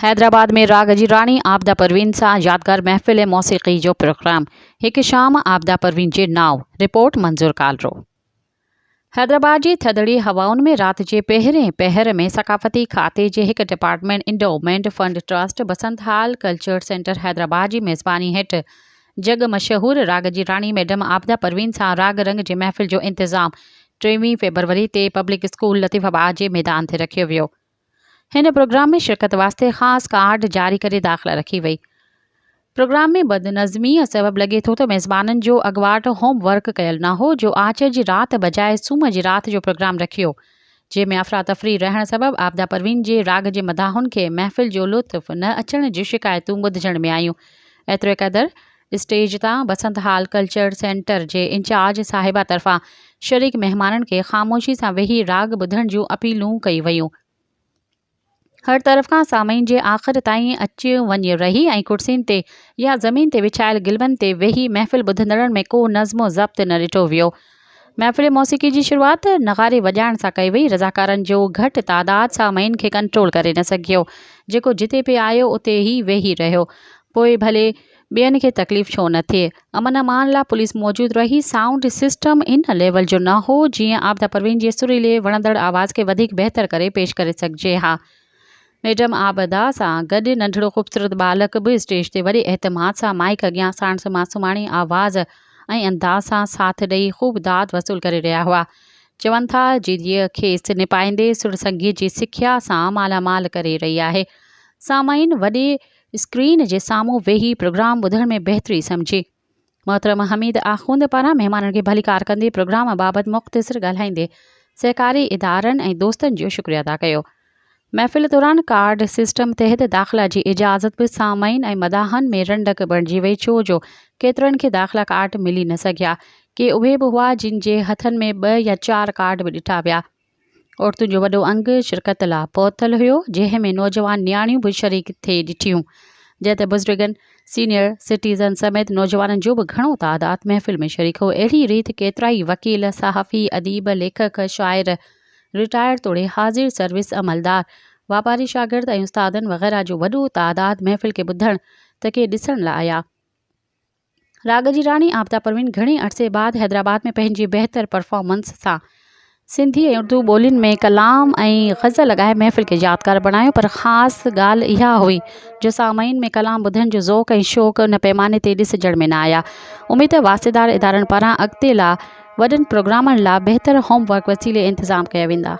حيدرآباد ۾ راڳ جي راڻي عابده پروين سان يادگار محفل موسيقي جو پروگرام، هڪ شام عابده پروين جي نانء، رپورٽ منظور ڪالرو. حيدرآباد جي ٿڌڙي هوائن ۾ رات جي پهرين پهر ۾ ثقافتي کاتي جي هڪ department endowment fund trust Basant hall culture centre Hyderabad جي ميزباني هيٺ جڳ مشهور راڳ جي راڻي ميڊم عابده پروين سان راڳ رنگ جي محفل جو انتظام ٽيويهين فيبروري تي پبلڪ اسڪول لطيف آباد جي ميدان تي رکيو ويو. هن پروگرام ۾ شرڪت واسطي خاص ڪارڊ جاري ڪري داخلا رکي وئي. پروگرام ۾ بدنظميء سبب لڳي ٿو ته ميزبانن جو اڳواٽ هوم ورڪ ڪيل نه هو جو آچر جي رات بجاء سومر جي رات جو پروگرام رکيو جنهن ۾ افراتفري رهڻ سبب عابده پروين جي راڳ جي مداحن کي محفل جو لطف نه اچڻ جون شڪايتون ٻڌجڻ ۾ آيون ايتريقدر اسٽيج تان بسنت هال ڪلچر سينٽر جي انچارج صاحبه طرفان شريڪ مهمانن کي خاموشي سان ويهي راڳ ٻڌڻ جون اپيلون ڪيون ويون. هر طرف کان سامعين جي آخر تائين اچ وڃ رهي ۽ ڪرسين تي يا زمين تي وڇايل گلبن تي ويهي محفل ٻڌندڙن ۾ ڪو نظم و ضبط نه ڏٺو ويو. محفل موسيقي جي شروعات نغاري وڄائڻ سان ڪئي وئي. رضاڪارن جو گهٽ تعداد سامعين کي ڪنٽرول ڪري نه سگهيو. جيڪو جتي پئي آيو اتي ئي ويهي رهيو. پوء ڀلي ٻين کي تڪليف ڇو نه ٿئي. امن امان لا پوليس موجود رهي. سائونڊ سسٽم ان ليول جو نه هو جيئن عابده پروين جي سريلي وڻندڙ آواز کي وڌيڪ بهتر ڪري پيش ڪري سگهجي ها. ميڊم عابده سان گڏ ننڍڙو خوبصورت ٻالڪ به اسٽيج تي وڏي اعتماد سان مائيڪ اڳيان ساڻس معصوماڻي آواز ۽ انداز سان ساٿ ڏئي خوب داد وصول ڪري رهيا هئا. چون ٿا جيجيء کيس نپائيندي سر سنگيت جي سکيا سان مالا مال ڪري رهي آهي. سامعين وڏي اسڪرين جي سامهون ويهي پروگرام ٻڌڻ ۾ بهتري سمجهي. محترم حميد آخوند پاران مهمانن کي ڀليڪار ڪندي پروگرام بابت مختصر ڳالهائيندي سهڪاري ادارن ۽ دوستن جو شڪريو ادا ڪيو. محفل دوران ڪارڊ سسٽم تحت داخلا جي اجازت به سامعين ۽ مداحن ۾ رنڊڪ بڻجي وئي ڇو جو ڪيترن کي داخلا ڪارڊ ملي نه سگهيا. ڪي اهي به هئا جن جي هٿن ۾ ٻه يا چار ڪارڊ به ڏٺا ويا. عورتن جو وڏو انگ شرڪت لا پهتل هيو، جنهن ۾ نوجوان نياڻيون به شريڪ ٿي ڏٺيون، جنهن تي بزرگن، سينيئر سٽيزن سميت نوجوانن جو به گهڻو تعداد محفل ۾ شريڪ هو. اهڙي ريت ڪيترائي وڪيل، صحافي، اديب، ليکڪ، شاعر، رٽائرڊ توڙي حاضر سروس عملدار، واپاري شاگرد ۽ استادن وغيره جو وڏو تعداد محفل کي ٻڌڻ ته ڪي ڏسڻ لا آيا. راڳ جي راڻي عابده پروين گهڻي عرصي بعد حيدرآباد ۾ پنهنجي بهتر پرفارمنس سان سنڌي ۽ اردو ٻولين ۾ ڪلام ۽ غزل ڳائي محفل کي يادگار بڻايو پر خاص ڳالهه اها هئي جو سامعين ۾ ڪلام ٻڌڻ جو ذوق ۽ شوق ان پيماني تي ڏسجڻ ۾ نه آيا. اميد ته واسطيدار ادارن پاران اڳتي لا وڏن پروگرامن لا بهتر هوم ورڪ وسيلي انتظام ڪيا ويندا.